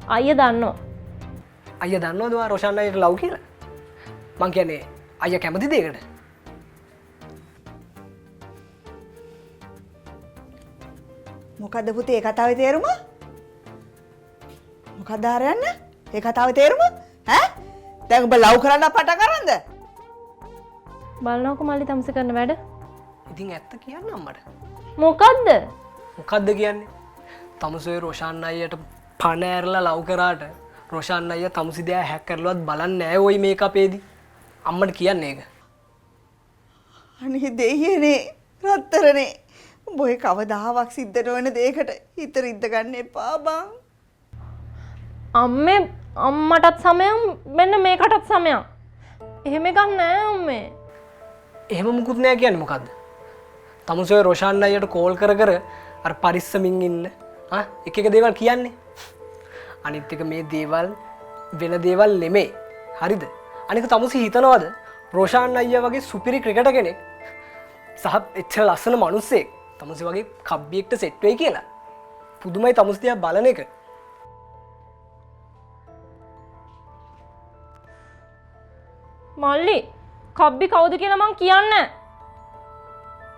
අයියා දන්නවා. අයියා දන්නවද ඔයා රොෂාන් අයියට ලව් කියලා? මං කියන්නේ අයියා කැමතිද ඒකට? මොකද්ද පුතේ ඒ කතාවේ තේරුම? මොකද්ද ආරයන්න? ඒ කතාවේ තේරුම? ඈ? දැන් ඔබ ලව් කරන්න පටන් අරන්ද? බලනකො මල්ලි තමුසේ කරන වැඩ. ඉතින් ඇත්ත කියන්න අම්මට. මොකද්ද? මොකද්ද කියන්නේ? තමුසේ රොෂාන් අයියට පණ ඇරලා ලව් කරාට රොෂාන් අයියා තමුසේ දිහා හැක් කරලවත් බලන්නේ නෑ ඔයි මේක අපේදී. අම්මට කියන්නේ ඒක. අනේ දෙයියනේ රත්තරනේ උඹ ඔය කවදාවත් සිද්ධ නොවන දෙයකට හිත රිද්ද ගන්න එපා බං. අම්මේ අම්මටත් සමයන් මෙන්න මේකටත් සමයන්. එහෙම එකක් නෑ අම්මේ. එහෙම මුකුත් නෑ කියන්නේ මොකද්ද? තමුසේ රොෂාන් අයියට කෝල් කර කර අර පරිස්සමින් ඉන්න ආ එක එක දේවල් කියන්නේ. අනිත් එක මේ දේවල් වෙන දේවල් නෙමෙයි. හරිද? අනික තමුසේ හිතනවද රොෂාන් අයියා වගේ සුපිරි ක්‍රිකටර් කෙනෙක් සහ එච්චර ලස්සන මිනිස්සෙක් තමුසේ වගේ කබ්බියෙක්ට සෙට් වෙයි කියලා? පුදුමයි තමුසේ දිහා බලන එක. මල්ලි කබ්බි කවුද කියලා මං කියන්නේ.